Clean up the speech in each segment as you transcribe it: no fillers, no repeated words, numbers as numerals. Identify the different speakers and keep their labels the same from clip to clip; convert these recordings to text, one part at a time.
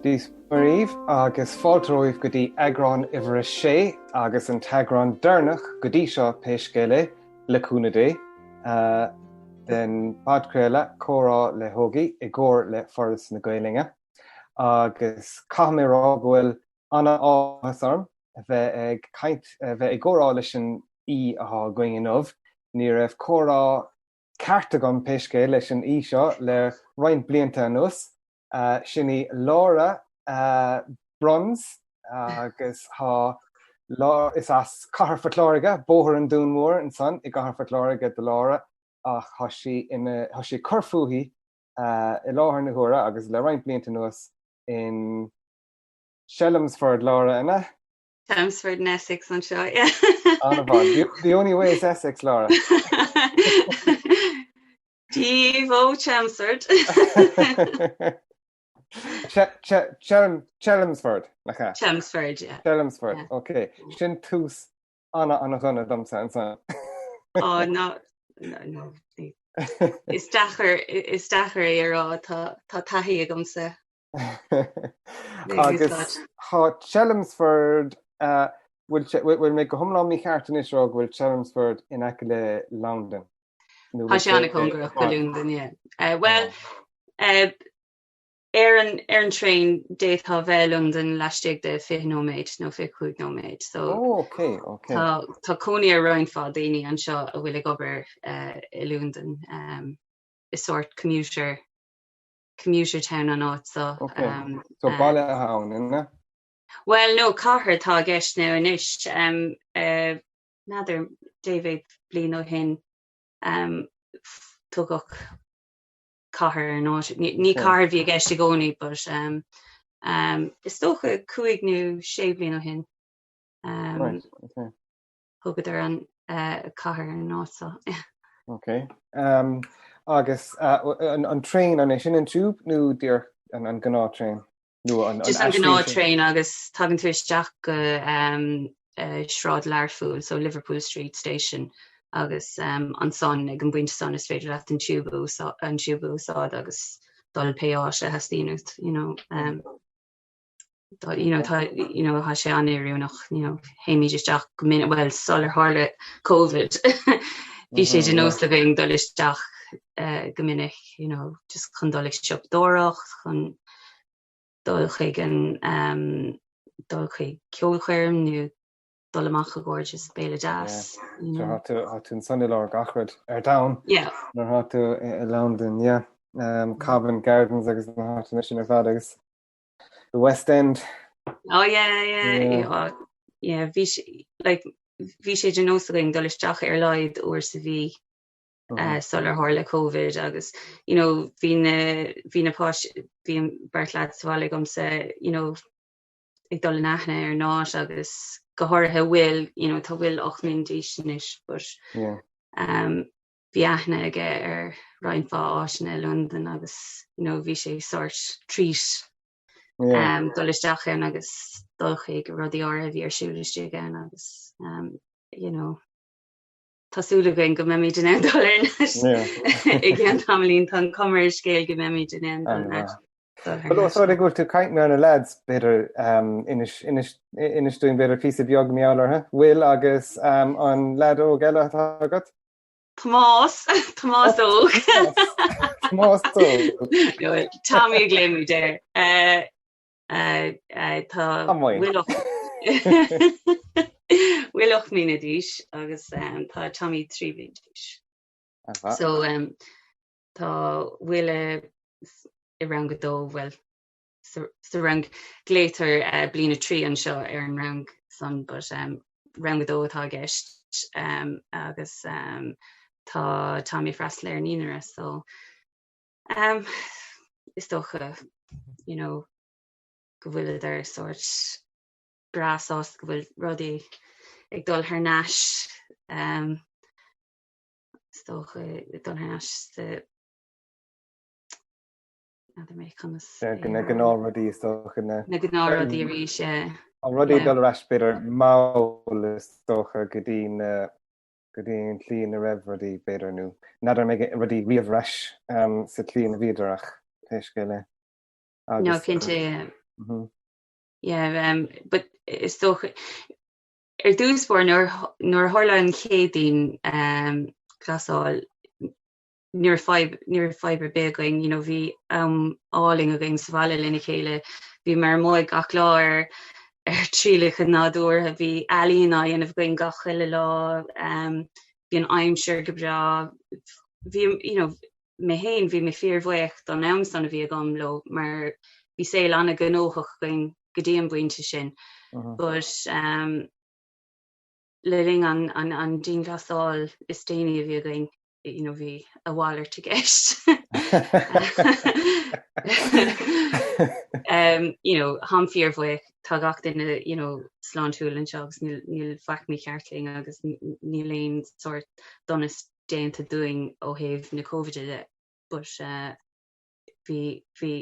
Speaker 1: Dia 's Muire dhaoibh agus fáilte romhaibh go dtí eagrán uimhir a sé agus an t-eagrán deireanach go dtí seo pé scéal é, le cúnamh Dé, den bpodchraoladh Comhrá le hÓgie i gcomhar le Foras na Gaelainne. Agus caithfidh mé a rá go bhfuil ana-áthas orm a bheith ag caint, a bheith i gcomhrá leis an aoi atá againn inniu. Ní raibh comhrá ceart agam pé scéal leis an aoi seo le roinnt blianta anuas. Sin í Laura Bruns agus tá Laura, is as Cathair Phort Láirge, Bóthar an Dúin Mhóir ansan i gCathair Phort Láirge do Laura ach tá sí ina, tá sí ag cur fúithi i láthair na huaire agus le roinnt blianta anuas in Chelmsford, Laura, an ea?
Speaker 2: Chelmsford in Essex anseo, yeah.
Speaker 1: An-mhaith. The only way is Essex, Laura.
Speaker 2: Taobh ó Chelmsford.
Speaker 1: Chelmsford, nach ea?
Speaker 2: Chelmsford, yeah.
Speaker 1: Chelmsford, ok. Sin tús ana ana dhona domsa ansan.
Speaker 2: Ó, no, no, is deacair, is deacair é a rá, tá tá taithí agamsa.
Speaker 1: Agus tá Chelmsford, bhfuil mé go hiomlán mícheart anois a rá go bhfuil Chelmsford in aice le Londain?
Speaker 2: Tá sé an-chóngarach go Londain, yeah. Bhuel, ar an ar an traein d'fhéadfá bheith i Londain laistigh de 20 nóiméad nó 25 nóiméad. So
Speaker 1: oh, okay, okay.
Speaker 2: Tá tá cónaí ar roinnt mhaith daoine anseo a bhfuil ag obair uh, i Londain um, is sort commuter commuter town an áit
Speaker 1: so. Okay. Um, so baile atá ann, an ea?
Speaker 2: Well, no, cathair atá i gceist now anois. Um, uh, N'fheadar dé mhéad bliain ó shin um, tugadh cathair ar an áit. Ní, ní cathair a bhí i gceist i gcónaí, but um, um, is dócha cúig nó sé bliain ó shin. Um,
Speaker 1: right, okay.
Speaker 2: Thugadar an uh, cathair ar an áit
Speaker 1: so. Ok. Um, agus uh, an, an traein an é sin an tube nó díreach an, an gnáth traein?
Speaker 2: Nó an, Just an gnáth traein agus tagann tú isteach go um, uh, Sráid Learpholl, so Liverpool Street Station agus um, ansan ag an bpointe san is féidir leat an tube a an tube a úsáid agus dul pé áit a theastaíonn uait, you know. Um, Tá you know tá you know tá sé an-oiriúnach you know théimid isteach go minic well sular tharla Covid bhí sé de nós againn dul isteach uh, go minic you know just chun dul ag siopadóireacht chun dul chuig an um, dul chuig ceolchoirm nó dul amach i gcomhair just béile deas.
Speaker 1: You know. Tá tú tá tú ansan i lár gach rud ar domhan
Speaker 2: yeah.
Speaker 1: nuair atá tú i i Londain, yeah. Um, Covent Gardens agus na háiteanna sin ar fad agus The West End.
Speaker 2: Oh yeah, yeah, yeah. Yeah, bhí sé, like, bhí sé de nós againn dul isteach ar a laghad uair sa mhí uh -huh. uh, sular tharla Covid agus you know, bhí na, bhí na páistí, bhí an beirt leads sa bhaile agamsa, you know, ag dul in aithne ar an áit agus go háirithe Will, you know, tá Will 8 mbliana d'aois anois, but
Speaker 1: yeah.
Speaker 2: um, bhí aithne aige ar roinnt mhaith áiteanna i Londain agus you know bhí sé sort treat yeah. um, dul isteach ann agus dul chuig rudaí áirithe a bhí ar siúl istigh ann agus um, you know tá súil againn go mbeimid in ann dul ar ais i gceann tamaillín tá an cuma ar an scéal go mbeimid in ann dul ar ais.
Speaker 1: Well, os rud é go bhfuil tú ag caint ar na lads, b'fhéidir um, inis, inis, inis dúinn b'fhéidir píosa beag mar gheall orthu. Will agus um, an leaid óg eile atá agat?
Speaker 2: Tomás, Tomás óg.
Speaker 1: Tomás óg.
Speaker 2: Tommy a ghlaoimid air. Eh, eh, eh, tá Will Will 8 mbliana d'aois agus tá Tommy 3 bliana d'aois. So um, tá Will i rang a dó bhuel sa rang glaotar uh, bliain a 3 anseo ar an rang san but um, rang a dó atá i gceist um, agus um, tá Tommy ag freastal ar naíonra so um, is dócha you know, go bhfuileadar sort breá sásta go bhfuil rudaí ag dul thar n-ais um, is dócha ag dul thar n-ais sa N'fheadar mé conas
Speaker 1: Na gnáthrudaí is dócha
Speaker 2: na. Na gnáthrudaí arís, yeah.
Speaker 1: An rudaí ag dul ar ais b'fhéidir mall is dócha go dtí na go dtí an tslí ina raibh rudaí b'fhéidir nó n'fheadar an mbeidh rudaí riamh ar ais sa tslí ina bhíodar ach pé scéal é.
Speaker 2: No, cinnte, yeah. Yeah, um, but is dócha ar dtús báire nuair nuair a tharla an chéad dianghlasáil ní raibh fadhb ní raibh fadhb ar bith againn, you know, bhí am álainn againn sa bhaile lena chéile, bhíomar amuigh gach lá ar ar trialacha nádúrtha, bhí ealaín á dhéanamh againn gach uile lá, um, bhí an aimsir go breá, bhí you know, mé féin, bhí mé fíorbhuíoch don am san a bhí agam leo mar bhí saol an-ghnóthach againn go dtí an bpointe sin. But um, le linn an, an, an dianghlasáil is déanaí a bhí againn, you know, bhí a mhalairt i gceist. um, you know, táim fíorbhuíoch, tá gach duine you know, sláintiúil anseo agus níl, níl faic mícheart linn agus níl aon sórt donas déanta dúinn ó thaobh na Covid de but bhí bhí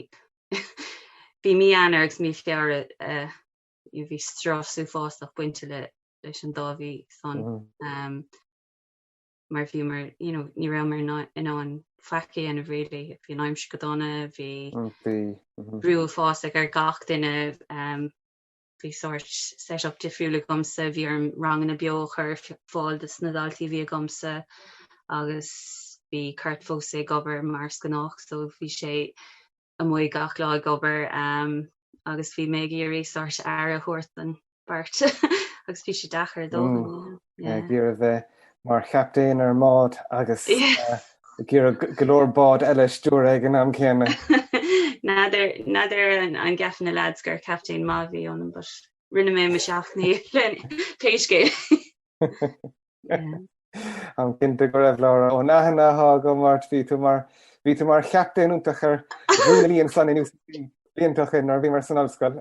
Speaker 2: bhí mí Eanáir agus mí Feabhra bhí strus uafásach bainte le leis an dá mhí san um, mar bhíomar you know, ní rabhamar in ann faic a dhéanamh really bhí an aimsir go dona bhí brú uafásach ar gach duine um, bhí sórt set up difriúil agamsa, bhí orm ranganna beo a chur ar fáil dos na daltaí a bhí agamsa agus bhí Kurt fós ag obair mar is gnách so bhí sé amuigh gach lá ag obair um, agus bhí mé ag iarraidh sórt aire a thabhairt don bheirt agus bhí sé deacair a dóthain. Mm,
Speaker 1: yeah. Ag iarraidh bheith mar chaptaen ar an mbád agus ag iarraidh go leor bád eile a stiúradh ag an am céanna.
Speaker 2: N'fheadar an gceapann na lads gur captaen maith a bhí ionam, but rinne mé mo sheacht ndícheall pé scéal.
Speaker 1: Táim cinnte go raibh Laura ón aithne atá agam ort bhí tú mar bhí tú mar chaptaen iontach ar Dhún na Líon san in UCC blianta ó shin nuair a bhíomar san ollscoil.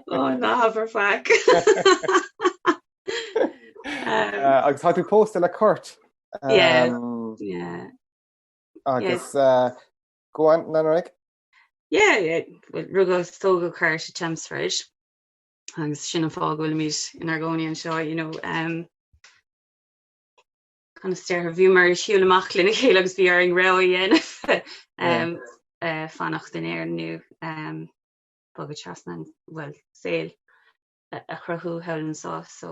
Speaker 2: Ó ná habair faic.
Speaker 1: Agus tá tú pósta le Kurt.
Speaker 2: Yeah, yeah.
Speaker 1: Agus go on, lean ar aghaidh?
Speaker 2: Yeah, yeah, rugadh is tógadh Kurt i Chelmsford agus sin an fáth go bhfuilimid inár gcónaí anseo, you know, um, conas a déarfá, bhíomar ar shiúl amach lena chéile agus bhí orainn rogha a dhéanamh um, uh, fanacht in Éirinn nó um, bogadh trasna an bhuel saol a chruthú thall anseo so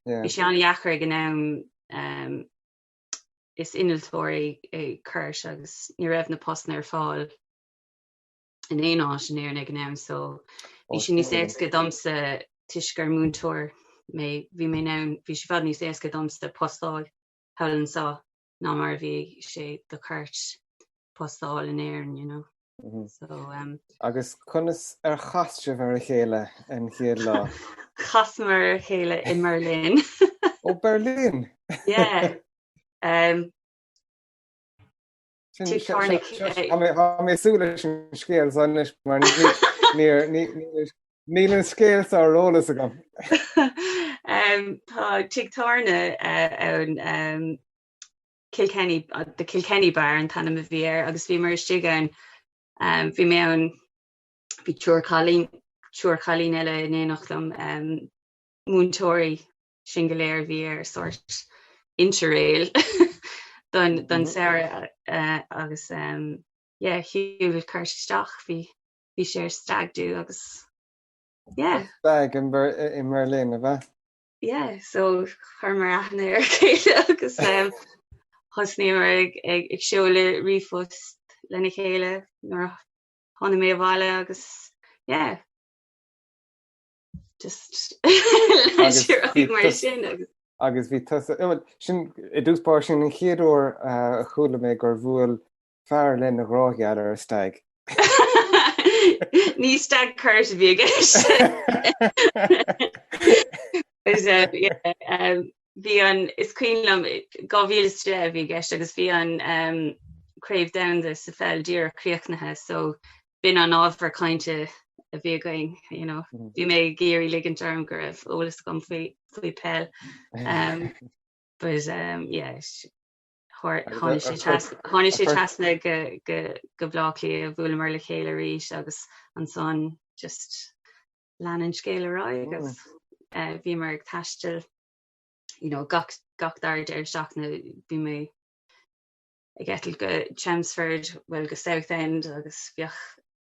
Speaker 2: bhí sé an-dheacair ag an am um, is innealtóir é Kurt agus ní raibh na postanna ar fáil in aon áit in Éirinn ag an am so bhí sé níos éasca domsa toisc gur múinteoir mé bhí mé in ann bhí sé i bhfad níos éasca domsa post a fháil thall anseo ná mar a bhí sé do Kurt post a fháil in Éirinn you know.
Speaker 1: Mm -hmm. so, um, Agus conas ar chas sibh ar a chéile an chéad lá?
Speaker 2: Chasamar ar a chéile i mBerlin.
Speaker 1: Ó Berlin?
Speaker 2: Yeah. Um,
Speaker 1: Tá mé ag súil leis an scéal seo anois mar níl an scéal seo ar eolas
Speaker 2: agam. Um, tá tigh tábhairne uh, ann um, Kilkenny, the Kilkenny Bar an t-ainm a bhí air agus bhíomar istigh ann, um, bhí mé ann, bhí triúr cailín, triúr cailín eile in éineacht liom, um, múinteoirí sinn go léir a bhí ar sórt interrail don, don mhm. samhradh uh, agus um, yeah, shiúil Kurt isteach, bhí, bhí sé ar stag do agus yeah.
Speaker 1: Stag in, Ber in Berlin, ab ea?
Speaker 2: yeah, so chuireamar aithne ar a chéile agus um, thosnaíomar ag, ag, ag seoladh ríomhphost lena chéile nuair a tháinig mé abhaile agus yeah, just
Speaker 1: mar sin agus agus bhí tusa sin i dtús báire sin an chéad uair uh, a chuala mé gur bhuail fear lena ghrá gheal ar stag.
Speaker 2: Ní stag Kurt a bhí i gceist. Bhí an is cuimhin liom 2010 a bhí i gceist agus bhí an um, craobh domhanda sa pheil díreach críochnaithe so b'in an ábhar cainte a bhí againn you know. Mm. Bhí mé ag iarraidh ligint orm go raibh eolas agam faoi faoi peil. Um, but um, yeah, Tháinig sé trasna go Baile Átha Cliath, bhuaileamar le chéile arís agus ansan just lean an scéal ar aghaidh agus bhíomar ag taisteal you know gach gach dara deireadh seachtaine bhí mé ag eitilt go Chelmsford, bhuel go Southend agus bheadh.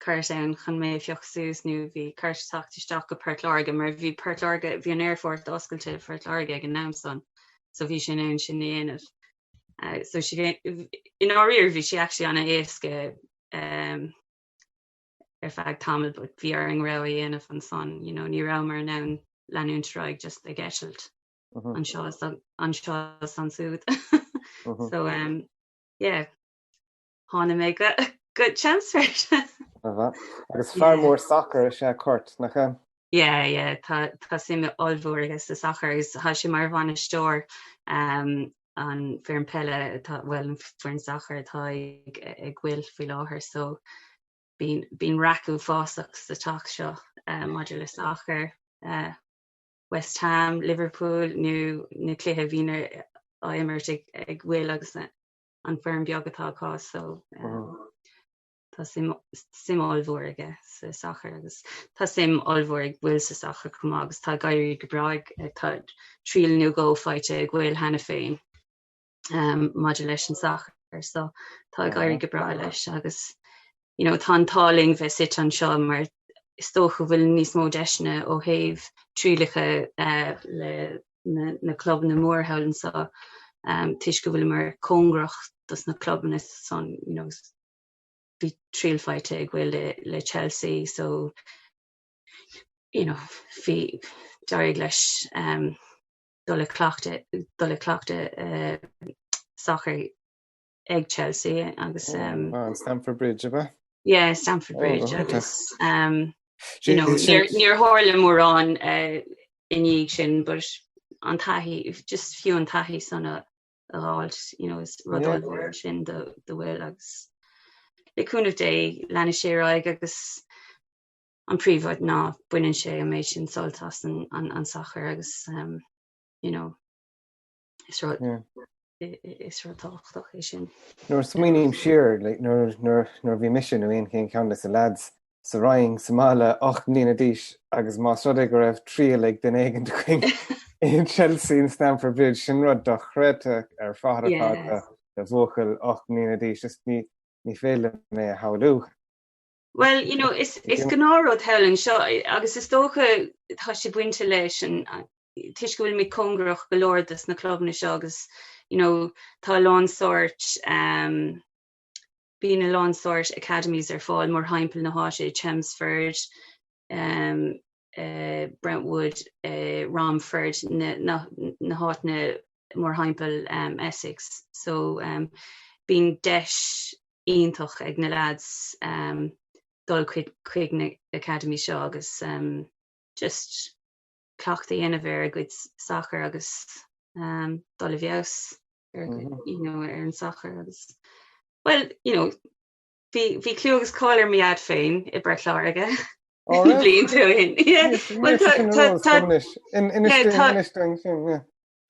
Speaker 2: cairt ann chun mé a phiocadh suas nó bhí cairt ag teacht isteach go Port Láirge mar bhí Port Láirge, bhí an aerfort oscailte i Phort Láirge ag an am san so bhí sé in ann sin a dhéanamh. So sé i ndáiríre bhí sé actually an-éasca um, ar feadh tamaill but bhí orainn rogha a dhéanamh ansan, you know, ní rabhamar in ann leanúint ar aghaidh just ag eitilt anseo is anseo is ansiúd. So um, yeah, tháinig mé go go Chelmsford.
Speaker 1: Agus fear mór sacair is ea Kurt, nach ea?
Speaker 2: Yeah, yeah, tá tá suim ollmhór aige sa sacar agus tá sé mar bhainisteoir um, an foireann peile atá bhuel an foireann sacair atá ag ag Will faoi láthair so bíonn bíonn raic uafásach sa teach seo uh, maidir le sacar. Uh, West Ham, Liverpool nó na cluichí a bhíonn á imirt ag ag Will agus an foireann beag atá acu so tá suim suim ollmhór aige sa sacar agus tá suim ollmhór ag Will sa sacar chomh maith agus tá ag éirí go breá ag tá triail nó dhó faighte ag Will cheana féin um, maidir leis an sacar so tá ag éirí go breá leis agus you know, tá an t-ádh linn bheith suite anseo mar is dócha go bhfuil níos mó deiseanna ó thaobh trialacha uh, le na, na clubanna mór thall anseo um, toisc go bhfuileamar cóngarach dos na clubanna san you know, bhí triail faighte ag Will le, le Chelsea so you know, bhí d'éirigh leis um, dul ag cleachtadh dul ag cleachtadh uh, sacair ag Chelsea agus oh, um,
Speaker 1: ah, Stamford Bridge ab ea?
Speaker 2: Yeah, Stamford oh, Bridge oh, agus um, you know, níor tharla mórán uh, i ndiaidh sin but an taithí just fiú an taithí san a fháilt you know, is rud ollmhór sin do, do Will agus le cúnamh Dé leanfaidh sé ar aghaidh agus an príomhrud ná baineann sé an méid sin sult as an, an, an sacar agus um, you know, is rud is rud tábhachtach é sin.
Speaker 1: Nuair a smaoiním siar nuair nuair a bhí mise nó aon chéin ceann de na lads sa Rang sa mbaile 8 mbliana d'aois agus más rud é go raibh triail ag duine éigin againn in Chelsea in Stamford Bridge sin rud dochreidte ar fad ar fad do bhuachaill 8 mbliana d'aois just ní ní féidir liom é a shamhlú.
Speaker 2: Well, you know, is, is gnáthrud thall anseo agus is dócha tá sé bainte leis an toisc go bhfuilimid cóngarach go leor dos na clubanna seo agus you know, tá a lán sórt um, bíonn a lán sórt academies ar fáil mórthimpeall na háite, Chelmsford, um, uh, Brentwood, uh, Romford, na, na, na háiteanna mórthimpeall um, Essex. So um, bíonn deis iontach ag na lads um, dul chuig, chuig na academy seo agus um, just cleachtadh a dhéanamh ar a gcuid sacair agus um, dul i bhfeabhas ar, mm -hmm. you know, ar an sacar agus well, you know, bhí, bhí clú agus cáil ar mo dhaid féin i bPort Láirge. Blianta ó shin.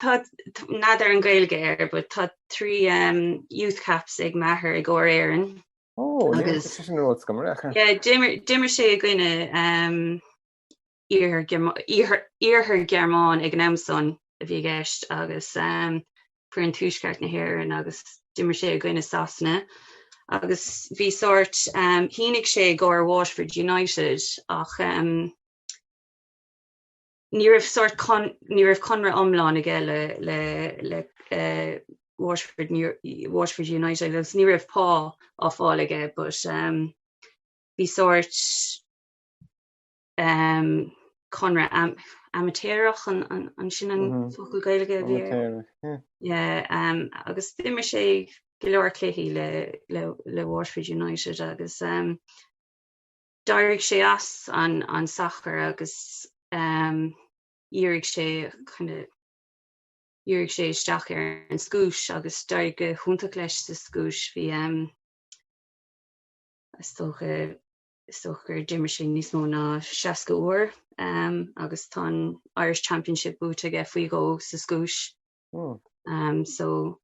Speaker 2: Tá n'fheadar an Gaeilge air, but tá 3 um, youth caps ag m'athair i gcomhair Éireann.
Speaker 1: Oh, agus sin rud go
Speaker 2: Yeah, d'imir sé i gcoinne um, Iarthar Gearmáin ag an am san a bhí i gceist agus um, foireann Tuaisceart na hÉireann agus d'imir sé i gcoinne Sasana agus bhí sórt um, shínigh sé i gcomhair Waterford United ach um, ní raibh sórt con, ní raibh conradh iomlán aige le, le, le uh, Waterford, Waterford United agus ní raibh pá á fáil aige but um, bhí sórt um, conradh am, amaitéarach an, an, an sin an mm -hmm. focal Gaeilge a bhí air. Yeah. Yeah, um, agus d'imir sé go leor cluichí le, le, le Waterford United agus um, D'éirigh sé as an an sacar agus dhírigh sé kind of dhírigh sé isteach ar an scuais agus d'éirigh go hiontach leis sa scuais. Bhí is dócha is dócha gur d'imir sé níos mó ná 60 uair agus tá an Irish Championship buaite aige faoi dhó sa scuais. So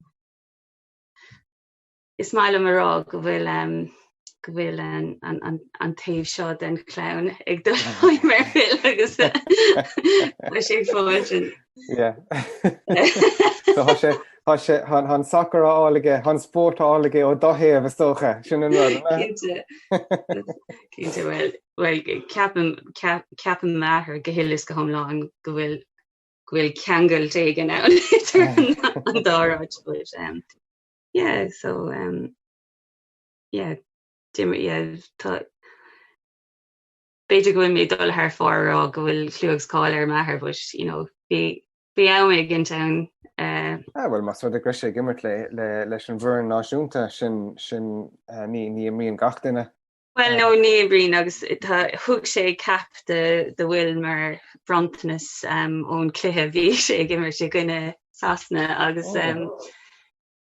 Speaker 2: Is maith liom a rá go bhfuil go bhfuil an an an taobh seo den chlann ag dul i bhfeidhm ar Will agus tá sé ag fáil sin.
Speaker 1: Yeah. So tá sé Tá sé tá an sacar á fháil aige, tá an spórt á fháil aige ó do thaobh is dócha, sin an
Speaker 2: rud. Cinnte. Cinnte bhuel bhuel ceapaim ceapann m'athair go huile is go hiomlán go bhfuil go bhfuil ceangal éigin ann idir an dá rud but um, yeah so um, yeah d'imir yeah tá b'fhéidir go bhfuil mé ag dul thar fóir a rá go bhfuil clú agus cáil ar m'athair but you know bhí bhí am éigin ann
Speaker 1: uh, Ah, well más rud é go raibh sé ag imirt le, le, leis an bhfoireann náisiúnta sin sin uh, ní, ní imríonn gach duine.
Speaker 2: Well no ní imríonn agus tá thug sé cap do do Will mar bronntanas um, ón cluiche bhí sé ag imirt i gcoinne Sasana agus oh. um,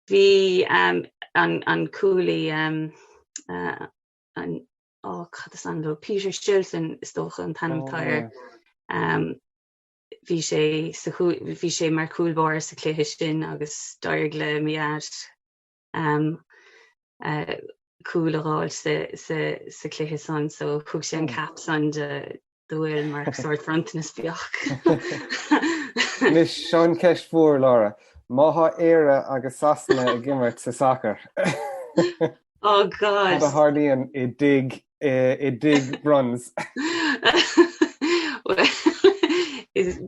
Speaker 2: bhí um, an, an cúlaí um, uh, an oh cad is ainm dó Peter Shilton is dócha an t-ainm atá air. Um, bhí sé sa bhí sé mar chúl báire sa chluiche sin agus d'éirigh le mo dhaid um, uh, cúl a fháil sa, sa, sa chluiche san so thug sé an hmm. cap san do do Will mar sort bronntanas beag.
Speaker 1: Anois seo an cheist mhór Laura, má thá Éire agus Sasana ag imirt sa sacar.
Speaker 2: Oh God.
Speaker 1: Cad a tharlaíonn i dtigh i dtigh Bruns?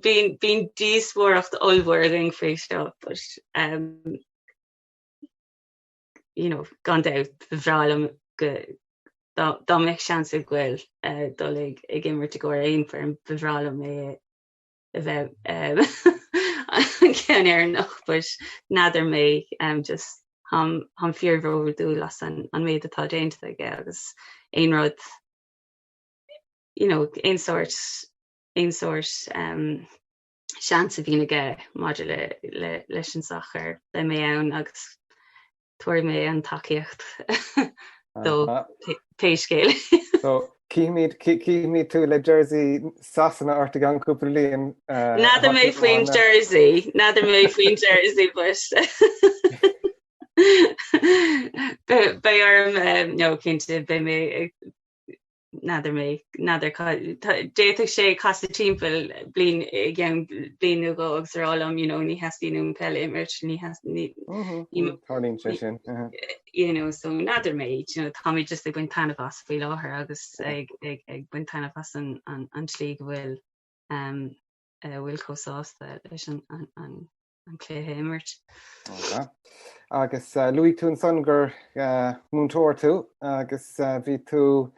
Speaker 2: Bíonn bíonn díospóireacht ollmhór againn faoi seo, but um, you know, gan dabht ba bhreá liom go dá dá mbeadh seans ag Will uh, dul ag ag imirt i gcomhair aon foireann ba bhreá liom é a bheith um, an ceann Éireannach but n'fheadar mé um, just tháim tháim fíorbhródúil as an an méid atá déanta aige agus aon rud you know, aon sórt aon sórt um, seans a bhíonn aige maidir le le leis an sacar beidh mé ann agus tabharfaidh mé an tacaíocht dó pé scéal.
Speaker 1: So cífimid cífimid tú le jersey Sasana ort i gceann cúpla bliain.
Speaker 2: N'fheadar mé faoin jersey, n'fheadar mé faoin jersey but beidh orm no cinnte beidh mé N'fheadar mé, n'fheadar d'fhéadfadh sé casadh timpeall bliain i gceann bliain nó dhó agus a rá liom you know ní theastaíonn uaim peil a imirt, ní
Speaker 1: theastaíonn Tarlaíonn sé sin.
Speaker 2: You know so n'fheadar mé, you know táimid just ag baint taitneamh as faoi láthair agus ag ag ag baint taitneamh as an an an tslí go bhfuil um bhfuil chomh sásta leis an an an an cluiche a imirt.
Speaker 1: Agus uh, luaigh tú ansan gur uh, múinteoir tú agus uh, bhí tú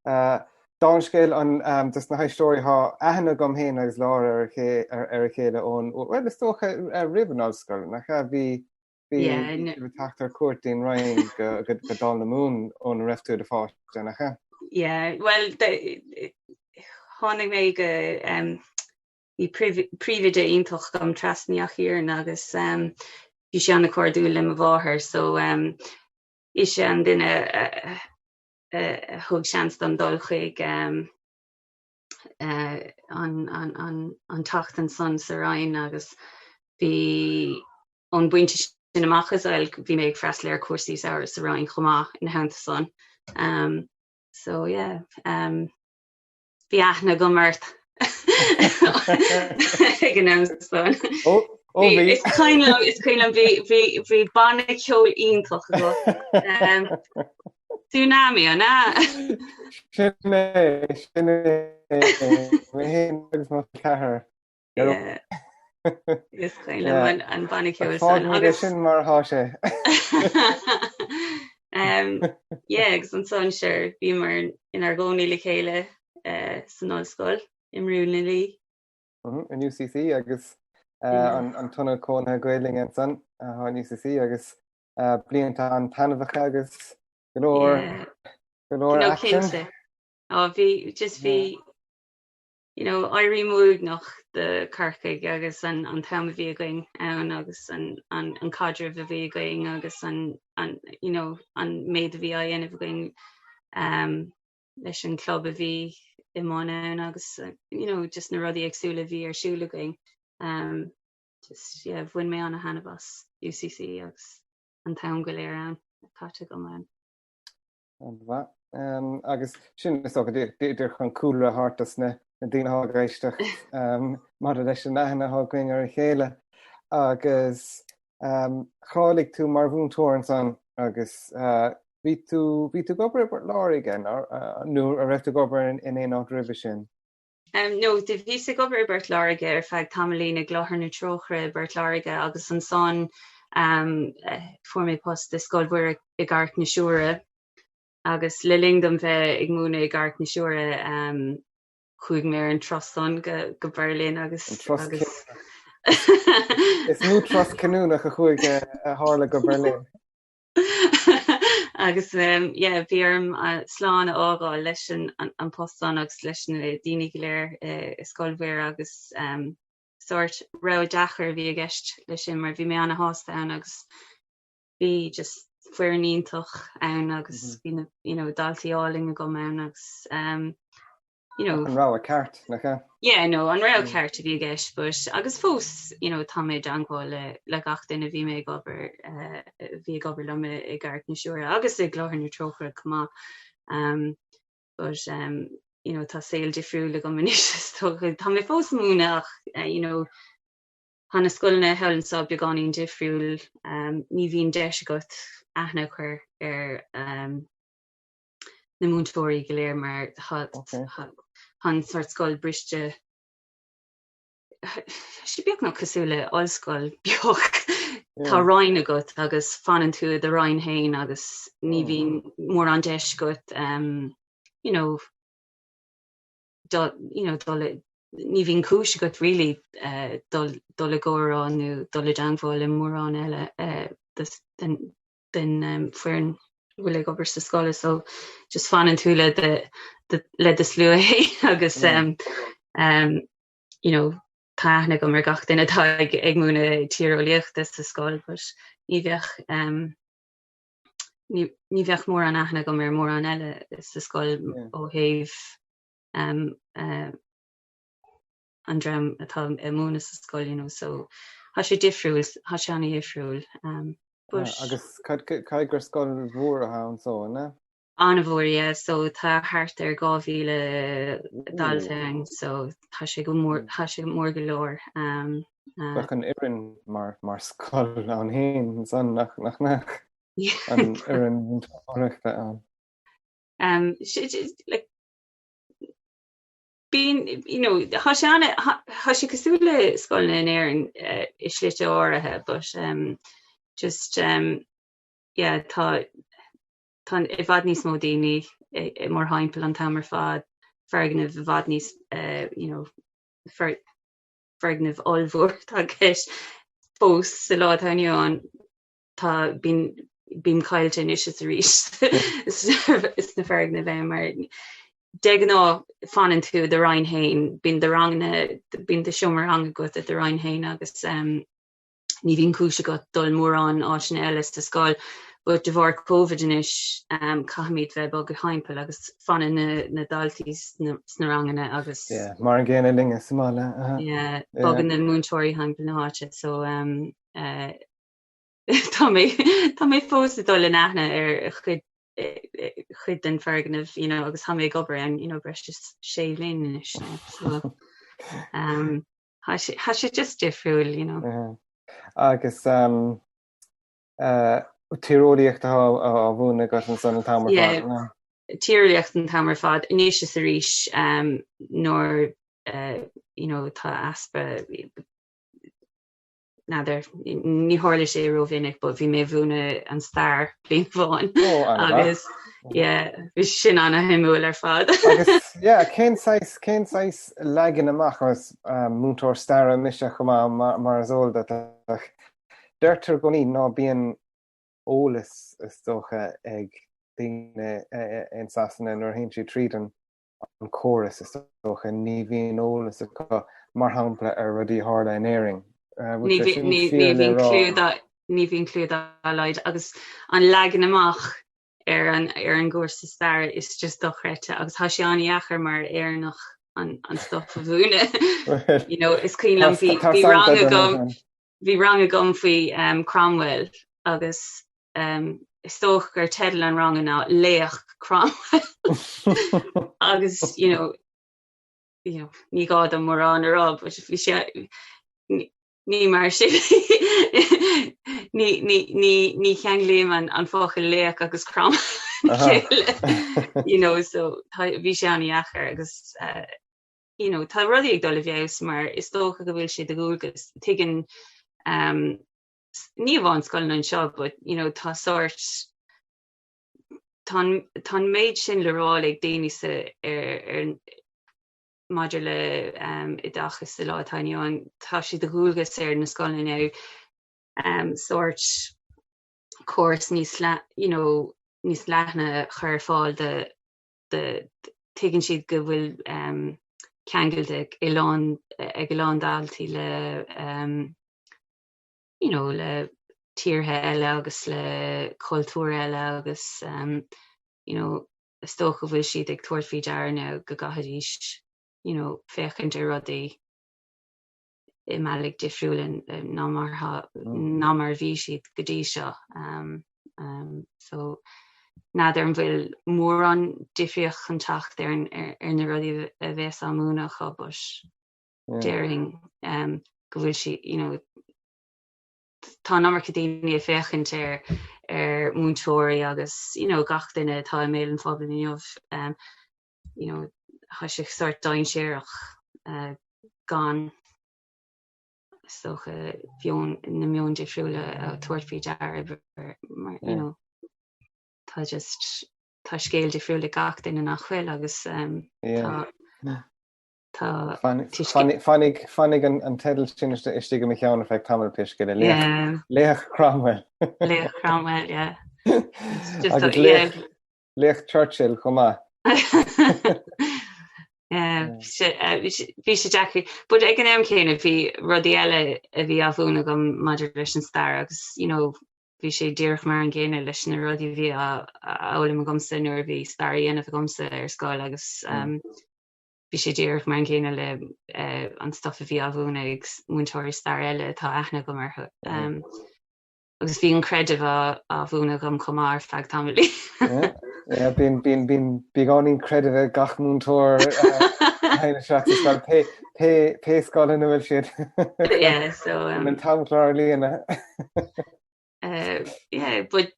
Speaker 1: uh, dála an scéil an um, dos na héisteoirí thá aithne agam féin agus Laura ar a ar, ar a chéile ón well is dócha uh, roimh an ollscoil nach ea bhí bhí yeah, no. teacht ar cuairt dtí'n Rinn go, go, go Dáil na Mumhan óna raibh tú i do pháiste nach
Speaker 2: ea? Yeah, well tháinig mé go um, Bhí príomhoide iontach agam Treasa Ní Eachaidh agus bhí sí an-chairdiúil le mo mháthair so ise an duine a thug seans dom dul chuig an tseachtain san sa Rinn agus bhí ón bpointe sin amach as well bhí mé ag freastal ar chúrsaí samhraidh sa Rinn chomh maith ina theannta san. So yeah. Bhí aithne agam ort ag an am san.
Speaker 1: Ó, ó bhí.
Speaker 2: Is cuimhin liom, is cuimhin liom, bhí, bhí, bhí banna ceoil iontach agat. Um, Tsunami, an ea?
Speaker 1: Sin é, sin é. Mé féin agus mo cheathrar.
Speaker 2: Yeah. Is cuimhin liom an, an banna ceoil san.
Speaker 1: Fágfaimid é sin mar atá sé.
Speaker 2: um, yeah, agus ansan sure, bhíomar inár gcónaí le chéile uh, san ollscoil i mBrú na Laoi.
Speaker 1: Mm -hmm, in UCC agus uh, yeah. an, an t-ionad cónaithe Gaelainne ansan uh, in UCC agus uh, blianta an-taitneamhacha agus go leor yeah. go leor
Speaker 2: no, action. Oh, bhí just bhí you know, éirím uaigneach do Corcaigh agus an an t-am a bhí againn ann agus an an an caidreamh a bhí againn agus an an you know, an méid a bhí á dhéanamh againn um, leis an club a bhí i mbun ann agus you know, just na rudaí éagsúla a bhí ar siúl againn. Um, just yeah, bhain mé an-thaitneamh as UCC agus an t-am go léir ann caite agam ann.
Speaker 1: An-mhaith. Agus sin is dócha díreach chun cúlra a thabhairt dos na daoine atá ag éisteacht maidir leis an aithne atá againn ar a chéile. Agus. Cháiligh tú mar mhúinteoir ansan agus bhí tú, bhí tú ag obair i bPort Láirge nó an raibh tú ag obair in aon áit roimhe sin?
Speaker 2: No, do bhíos ag obair i bPort Láirge ar feadh tamaillín i gClochar na Trócaire i bPort Láirge agus ansan fuair mé post i Scoil Mhuire i gCarraig na Siúire agus le linn dom bheith ag múineadh i gCarraig na Siúire chuaigh mé ar an turas san go go Berlin agus
Speaker 1: An turas agus Is mó turas cinniúnach a chuaigh a tharla go Berlin.
Speaker 2: Agus yeah bhí orm slán a fhágáil leis an post san agus leis na daoine go léir i Scoil Mhuire agus sórt rogha deacair a bhí i gceist leis sin mar bhí mé ana-shásta ann agus bhí just foireann iontach ann agus bhí na you know daltaí álainn agam ann agus
Speaker 1: you know. An rogha ceart, nach
Speaker 2: ea? Yeah, no, an rogha ceart a bhí i gceist, but agus fós, you know, tá mé i dteangmháil le le gach duine a bhí mé ag obair eh, bhí ag obair liom i i gCarraig na Siúire agus i gClochar na Trócaire chomh maith. Um, but um, you know, tá saol difriúil agam anois is dócha. Tá mé fós ag múineadh ach, eh, you know, tá na scoileanna thall anseo beagáinín difriúil, um, ní bhíonn deis agat aithne a chur ar um, na múinteoirí go léir mar tá an sórt scoil briste sé beagnach cosúil le ollscoil beag. Tá roinn agat agus fanann tú i do roinn féin agus ní bhíonn mórán deis agat um, you know, dul, you know, dul ní bhíonn cúis agat really uh, dul, dul i gcomhrá nó dul i dteangmháil le mórán eile uh, den, den foireann a bhfuil ag obair sa scoil so just fanann tú le do le do slua féin agus um, um, you know, tá aithne agam ar gach duine atá ag, ag múineadh tíreolaíochta sa scoil but ní bheadh um, ní, ní bheadh mórán aithne agam ar mórán eile sa scoil yeah. ó thaobh um, uh, an dream atá ag múineadh sa scoil you know so tá sé difriúil tá sé an-difriúil
Speaker 1: um, but Agus caithfidh gur scoil mhór atá anso, an ea?
Speaker 2: An-mhór yeah so tá thart ar 2,000 dalta ann so tá sé go mór tá sé mór go leor um,
Speaker 1: uh, Bheadh an fhoireann mar mar scoil ann féin ansan nach nach mbeadh an fhoireann mhúinteoireachta ann.
Speaker 2: Um, like, Bíonn, you know, tá sé an, tá sé cosúil le scoileanna in Éirinn i slite áirithe but um, just um, yeah, tá tá i bhfad níos mó daoine i mórthimpeall an t-am ar fad, foirgneamh i bhfad níos uh, you know, foirgneamh ollmhór atá i gceist fós sa lá atá inniu ann. tá, bíonn, bím caillte anois is arís sna foirgnimh eh, mar de ghnáth fanann tú i do roinn féin, bíonn do ranganna, bíonn do seomra ranga agat i do roinn féin agus um, ní bhíonn cúis agat dul mórán áiteanna eile sa scoil. But de bharr Covid anois um, caithfimid bheith ag bogadh thimpeall agus fanann na, na daltaí sna, sna ranganna agus
Speaker 1: Yeah, mar an gcéanna linne sa mbaile.
Speaker 2: Uh, yeah, bogann na múinteoirí thimpeall na háite so um, uh, Tá mé tá mé fós ag dul in aithne ar chuid chuid den foirgneamh you know agus tá mé ag obair ann you know breis is sé bhliain anois so um, tá sé tá sé just difriúil you know.
Speaker 1: Yeah. Agus um, uh, tíreolaíocht atá á mhúineadh agat ansan an t-am ar
Speaker 2: fad. Yeah. Tíreolaíocht an t-am ar fad anois is arís um, nuair uh, you know, tá easpa N'fheadar, ní tharla sé rómhinic but bhí mé ag múineadh an stair bliain amháin agus yeah, bhí sin ana-shuimiúil ar fad.
Speaker 1: Agus yeah, cén saghas, cén saghas leagan amach agus um, múinteoir staire mise chomh maith mar, mar is eol duit ach deirtear i gcónaí ná bíonn eolas is dócha ag daoine in Sasana nuair a théann siad tríd an an córas, is dócha. Ní bhíonn eolas acu, mar shampla, ar rudaí a tharla in Éirinn.
Speaker 2: Ní bhíonn ní bhíonn cliú dá laghad agus an leagan amach ar an ar an gcúrsa staire is just dochreidte agus tá sé an-dheacair mar Éireannach an an stuff a mhúineadh. You know, is cuimhin liom bhí bhí rang agam bhí rang agam faoi um, Cromwell agus um, is dócha gur teideal an ranga ná Laoch Cromwell agus you know, you know, ní gá dom mórán a rá, but bhí sé. Ní mar sin. Ní, ní, ní, ní cheanglaím an, an focal laoch agus Cromwell le chéile. You know, so tá, bhí sé an-dheacair agus uh, you know, tá rudaí ag dul i bhfeabhas mar is dócha go bhfuil sé de dhualgas tuigeann um, ní amháin scoileanna anseo, but you know, tá sórt tá an, tá an méid sin le rá ag daoine sa, ar, ar, maidir le oideachas sa lá atá inniu ann, tá sé de dhualgas ar na scoileanna inniu sórt córas níos you know níos leithne a chur ar fáil do do tuigeann siad go bhfuil ceangal ag a lán ag a lán daltaí le you know le tíortha eile agus le cultúir eile agus you know is dócha go bhfuil siad ag tabhairt faoi deara now go gcaithfidís you know féachaint ar rudaí i mbealaí difriúla ná mar ná mar a bhí siad go dtí seo. So n'fheadar an bhfuil mórán difríocht chun teacht ar ar na rudaí a bheas á múineadh acu but déarfainn go bhfuil sí you know tá an iomarca daoine ag féachaint ar ar múinteoirí agus you know gach duine atá i mbéal an phobail inniu um, you know tá sé sórt dainséarach uh, gan is dócha mheon na meoin difriúla a tabhairt faoi deara mar you know tá just tá scéal difriúil ag gach duine nach bhfuil agus um, tá
Speaker 1: Tá Fanfaidh an teideal sin istigh i mo cheann ar feadh tamaill pé scéal é. Laoch Cromwell.
Speaker 2: Laoch Cromwell, yeah.
Speaker 1: Agus laoch Churchill chomh maith.
Speaker 2: Bhí sé deacair. But ag an am céanna bhí rudaí eile a bhí á mhúineadh agam maidir leis an stair agus you know bhí sé díreach mar an gcéanna leis na rudaí a bhí á fhoghlaim agamsa nuair a bhí stair á dhéanamh agamsa ar scoil agus um, Bhí sé díreach mar an gcéanna le an stuff a bhí á mhúineadh ag múinteoirí stair eile atá aithne agam orthu. Agus bhí an creideamh á mhúineadh agam chomh maith ar feadh
Speaker 1: tamaill. Bíonn bíonn bíonn beagáinín creidimh ag gach múinteoir a théann isteach sa scoil, pé pé pé scoil ina bhfuil siad.
Speaker 2: Yeah, so
Speaker 1: um, An t-amchlár a líonadh.
Speaker 2: Uh, yeah, but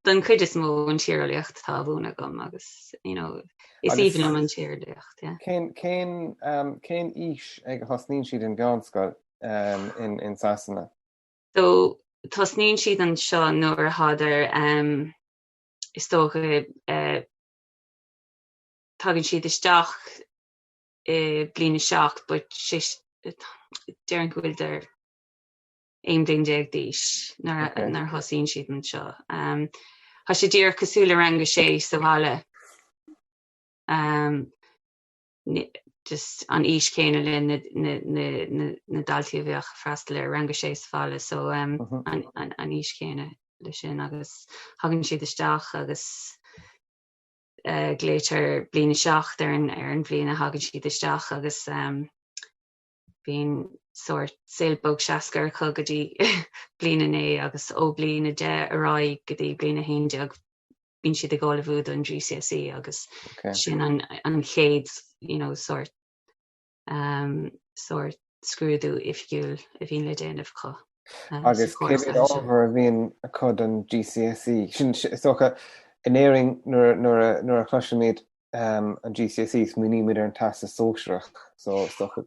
Speaker 2: don chuid is mó an tíreolaíocht atá á mhúineadh agam agus you know, is aoibhinn liom an tíreolaíocht.
Speaker 1: Yeah. Cén, cén, um, cén aois ag a thosnaíonn siad an mheánscoil um, in, in Sasana?
Speaker 2: So tosnaíonn siad anseo nuair a thádar um, is dócha uh, tagann siad isteach i bliain 7 but sé déarfainn go bhfuil 11 bliain d'aois nuair a thosaíonn siad anseo. Tá sé díreach cosúil le rang a sé sa bhaile. Just an aois chéanna le na daltaí a bheadh ag freastal ar rang a sé sa bhaile so an aois chéanna le sin agus thagann siad isteach agus glaoitear bliain a seacht ar an bhliain a thagann siad isteach agus Bíonn sórt saol bog seascair acu go dtí bliain a 9 agus ó bliain 10 ar aghaidh go dtí bliain 11 bíonn siad ag ullmhú don GCSE agus sin an an chéad you know sórt um, sórt scrúdú oifigiúil a bhíonn le déanamh acu.
Speaker 1: Uh, agus cé mhéad ábhar a bhíonn acu don GCSE? Sin is dócha in Éirinn nuair nuair a chloisimid um, an GCSE, smaoinímid ar an Teastas Sóisearach, so is
Speaker 2: dócha.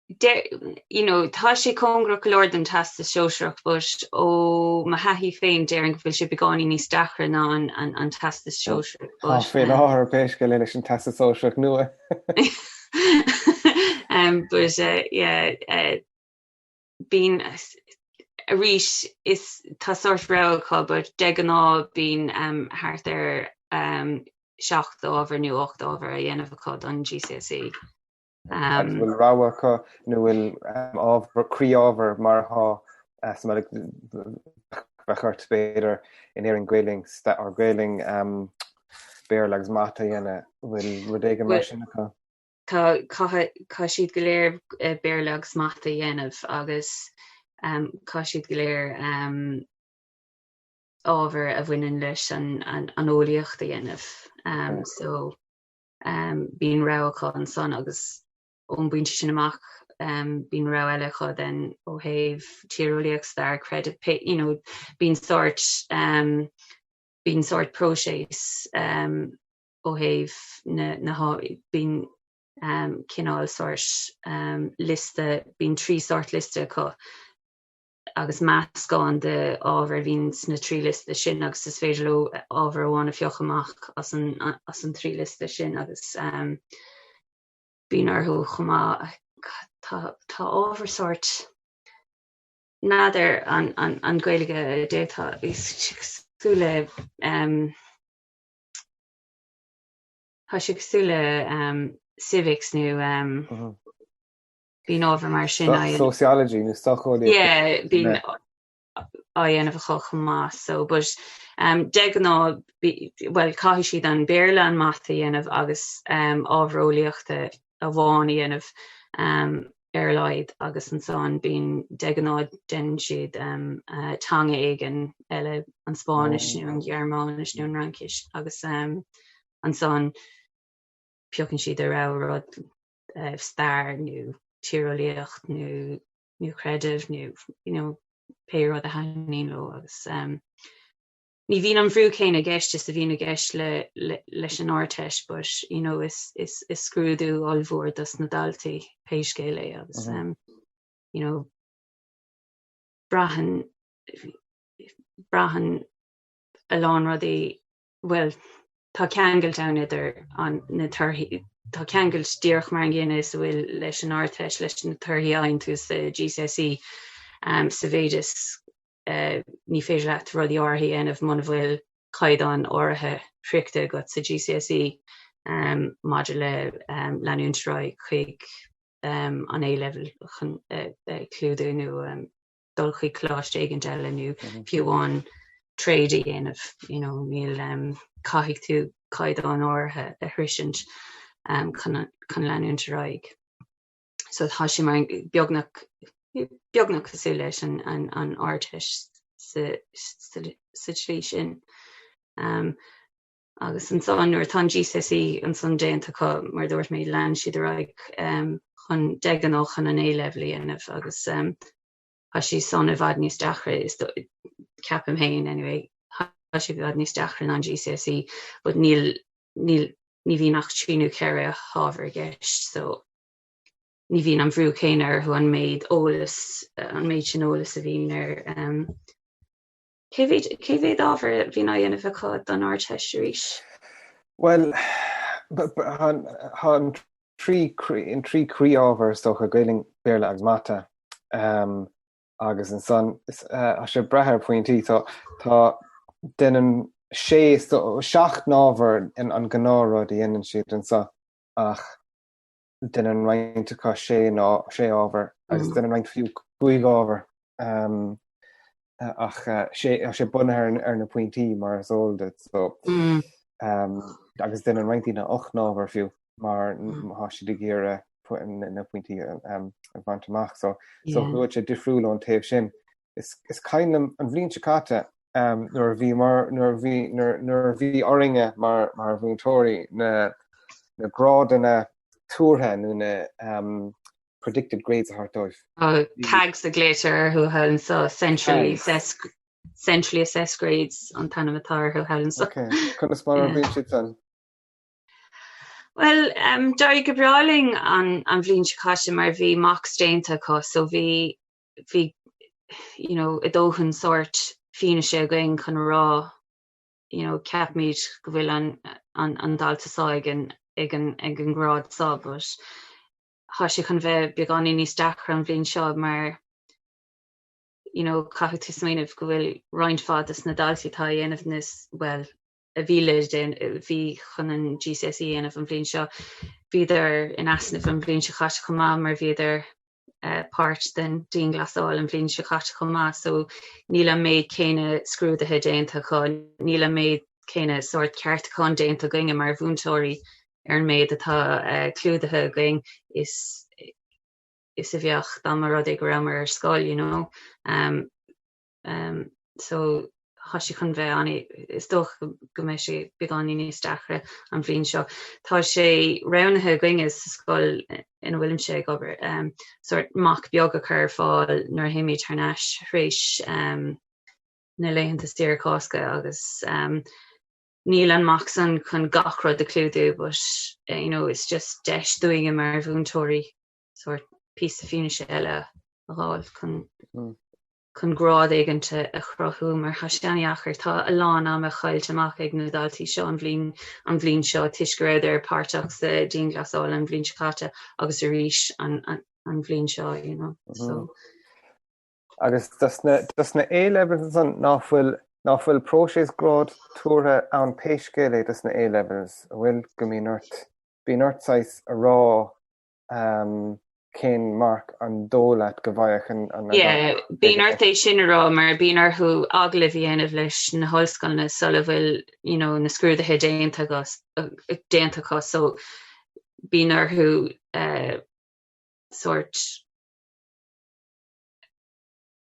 Speaker 2: You know, tá sé cóngarach go leor don Teastas Sóisearach, but ó mo thaithí féin déarfainn go bhfuil sé beagáinín níos deacra ná an, an, an Teastas Sóisearach.
Speaker 1: Tá faoi láthair pé scéal é leis an Teastas Sóisearach nua.
Speaker 2: um, but uh, yeah, uh, bíonn arís is tá sórt rogha acu but de ghnáth bíonn um, thart ar um, 7 ábhar nó 8 ábhar a dhéanamh acu don GCSE.
Speaker 1: Agus bhfuil rogha acu nó bhfuil ábhar, croí-ábhar mar atá sa mbealach bheadh ort b'fhéidir in Éirinn Gaelainn or Gaelainn, Béarla agus Mata a dhéanamh, bhfuil rud éigin mar sin acu?
Speaker 2: Tá, caithfidh siad go léir Béarla agus Mata a dhéanamh agus caithfidh siad go léir ábhar a bhaineann leis an eolaíocht a dhéanamh. So bíonn rogha acu ansan agus ón bpointe sin amach bíonn rogha eile acu then ó thaobh tíreolaíocht, stair, creideamh, pé, you know, bíonn sórt, bíonn sórt próiseas ó thaobh na, na, bíonn cineál sórt liosta, bíonn 3 sórt liosta acu agus meascán de ábhair a bhíonn sna 3 liosta sin agus is féidir leo ábhar amháin a phiocadh amach as an, as an 3 liosta sin agus bíonn orthu chomh maith. Tá, tá ábhar sórt, n'fheadar an, an, an Ghaeilge a d'fhéadfá, is cosúil le, tá sé cosúil le civics nó bíonn ábhar mar sin á dhéanamh.
Speaker 1: Sociology nó
Speaker 2: socheolaíocht. Yeah, bíonn á dhéanamh acu chomh maith so but de ghnáth bhuel caithfidh siad an Béarla an Mata a dhéanamh agus ábhar eolaíochta amháin a dhéanamh ar a laghad agus ansan bíonn de ghnáth déanann siad teanga éigin eile an Spáinnis nó an Ghearmáinis nó an Fhraincis agus ansan piocann siad a rogha rud stair nó tíreolaíocht nó nó creideamh nó you know pé rud a thaitníonn leo agus ní bhíonn an bhrú céanna i gceist is a bhíonn i gceist le le leis an Ardteist but you know is is is scrúdú ollmhór dos na daltaí pé scéal é agus you know braitheann braitheann a lán rudaí bhuel, tá ceangailt ann idir an, na torthaí, tá ceangailt díreach mar an gcéanna is a bhfuil leis an Ardteist, leis na torthaí a fhaigheann tú sa GCSE, sa mhéid is ní féidir leat rudaí áirithe a dhéanamh muna bhfuil caighdeán áirithe sroichte agat sa GCSE maidir le leanúint ar aghaidh chuig an A-level chun clúdú nó dul chuig coláiste éigint eile nó fiú amháin trade a dhéanamh, you know, níl, caithfidh tú caighdeán áirithe a shroisint chun chun leanúint ar aghaidh. So tá sé mar beagnach beagnach cosúil leis an an an Ardteist sa sa sa tslí sin. Agus ansan nuair atá an GCSE ansan déanta acu, mar a dúirt mé, leanann siad ar aghaidh chun, de ghnáth chun an A-Level a dhéanamh agus tá sé san i bhfad níos deacra, is ceapaim féin anyway, tá sé i bhfad níos deacra ná an GCSE but níl, níl, ní bhíonn ach trí nó ceithre hábhar i gceist so ní bhíonn an bhrú céanna orthu an méid eolas, an méid sin eolas a bhíonn ar Cé mhéad, cé mhéad ábhar a bhíonn á dhéanamh acu don Ardteist arís?
Speaker 1: Bhuel, tá an trí, an trí croí-ábhar is dócha, Gaelainn, Béarla agus Mata. Agus ansan, tá sé ag brath ar pointí, tá, tá, déanann sé, seacht n-ábhar an gnáthrud a dhéanann siad anseo ach déanann roinnt acu sé nó sé ábhar agus déanann roinnt fiú cúig ábhar. Ach sé tá sé bunaithe ar na pointí mar is eol duit so agus déanann roinnt daoine ocht n-ábhar fiú mar tá siad ag iarraidh na pointí a bhaint amach so so bhfuil sé difriúil ón taobh sin. Is is cuimhin liom an bhliain seo caite nuair a bhí mar nuair a bhí nuair a bhí orainne mar mar mhúinteoirí na na grádanna tuartha nó na predicted grades a thabhairt
Speaker 2: dóibh. CAGs a ghlaoitear orthu thall anso, Centrally Assessed Centrally Assessed Grades an t-ainm atá orthu thall
Speaker 1: anso. Ok, conas mar a bhíonn siad san?
Speaker 2: Bhuel, d'éirigh go breá linn an an bhliain seo caite mar bhí mocks déanta acu so bhí bhí you know a dóthain sórt fianaise againn chun a rá you know ceapaimid go bhfuil an an an dalta seo ag an ag an ag an ngrád seo but tá sé chun bheith beagáinín níos deacra an bhliain seo mar you know caithfidh tú smaoineamh go bhfuil roinnt mhaith de na daltaí atá a dhéanamh na bhuel a bhí le bhí chun an GCSE a dhéanamh an bhliain seo bhíodar in easnamh an bhliain seo caite chomh maith mar bhíodar páirt den dianghlasáil an bhliain seo caite chomh maith so níl an méid céanna scrúduithe déanta acu, níl an méid céanna sórt ceartúcháin déanta againne mar mhúinteoirí ar an méid atá clúdaithe againn is is a bheadh dá mba rud é go rabhamar ar scoil you know. Um, um, so. Tá sé chun bheith an, is dócha go mbeidh sé beagáinín níos deacra an bhliain seo. Tá sé roghnaithe againne sa scoil ina bhfuilimse ag obair, sórt mock beag a chur ar fáil nuair a théimid thar n-ais tar éis na laethanta saoire Cásca agus níl an mock san chun gach rud a chlúdú but you know it's just deis dúinne mar mhúinteoirí sórt píosa fianaise eile a fháil chun chun grád éigint a chruthú mar tá sé an-dheacair. Tá a lán ama caillte amach ag na daltaí seo an bhliain an bhliain seo toisc go rabhadar páirteach sa dianghlasáil an bhliain seo caite agus arís an an bhliain seo you know. So.
Speaker 1: Agus dos na dos na A-levels ansan ná fuil ná fuil próiseas grád tuartha ann pé scéal é dos na A-levels, an bhfuil go mbíonn ort bíonn ort saghas a rá cén marc an dóigh leat go bhfaigheadh an
Speaker 2: an Yeah, bíonn ort é sin a rá mar bíonn orthu agallamh a dhéanamh leis na hollscoileanna sula bhfuil you know, na scrúduithe déanta déanta acu so bíonn orthu uh, sort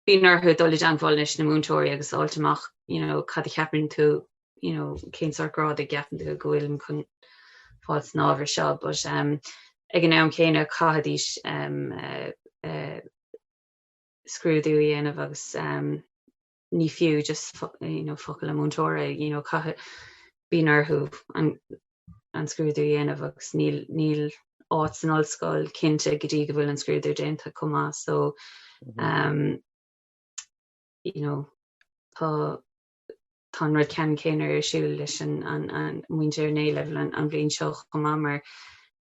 Speaker 2: bíonn orthu dul i dteagmháil leis na múinteoirí agus fháilt amach you know, cad a cheapann tú you know, cén sórt grád a gceapann tú go bhfuilim chun fáil san ábhar seo but um, ag an am céanna caithfidís um, uh, uh, scrúdú a dhéanamh agus um, ní fiú just you know, focal an múinteora you know, caithfidh bíonn orthu an, an scrúdú a dhéanamh agus níl, níl áit san ollscoil cinnte go dtí go bhfuil an scrúdú déanta chomh maith so um, you know, tá tá an rud ceannann céanna ar siúl leis an, an, an muintir in A-level an, an bhliain seo chomh maith mar